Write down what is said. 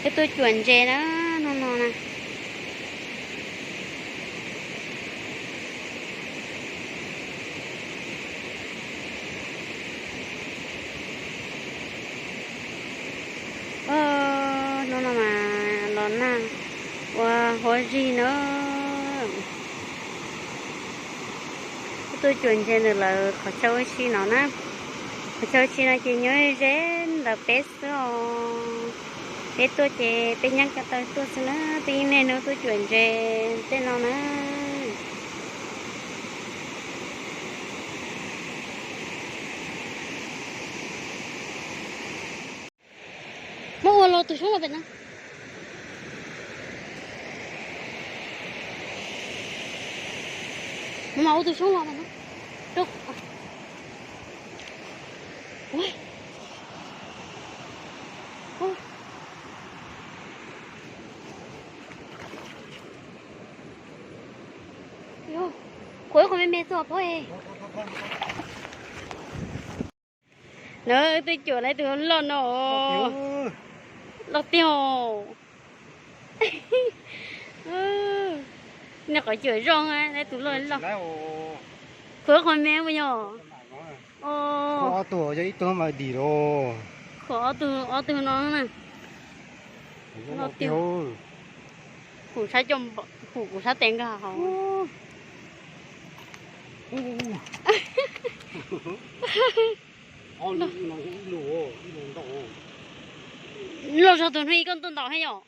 Wb tuaj cuam ntses na, hnub no na. Hnub no mas los nag ua huab zig na. Wb tuaj cuam ntses ntawm lawv qhov chaw ua si no na. Qhov chaw ua si no ces nyob ze ntawm peb xwb os. Peb tuaj ces peb nyab ko taw tuaj xwb na, peb ib niag hnub tuaj cuam ntses tej no na. Muab ua los tus xyoob los pem no. Mus mas ua tus xyoob los pem no. Kuv ib qho me me txog pob e. Na, twb cuam lawv tus loj no. Loj tiag. Nej qhov cuam zoo, lawv tus loj loj. Khuv qhov me ua yog. Ob tug yog ib tug mas dim los. Khuv ob tug, ob tug no na. Loj tiag. Kuv sab coj, kuv sab tes nkag hauv. Loj zog tus hnub ib koj tuaj ntaus thiab yom.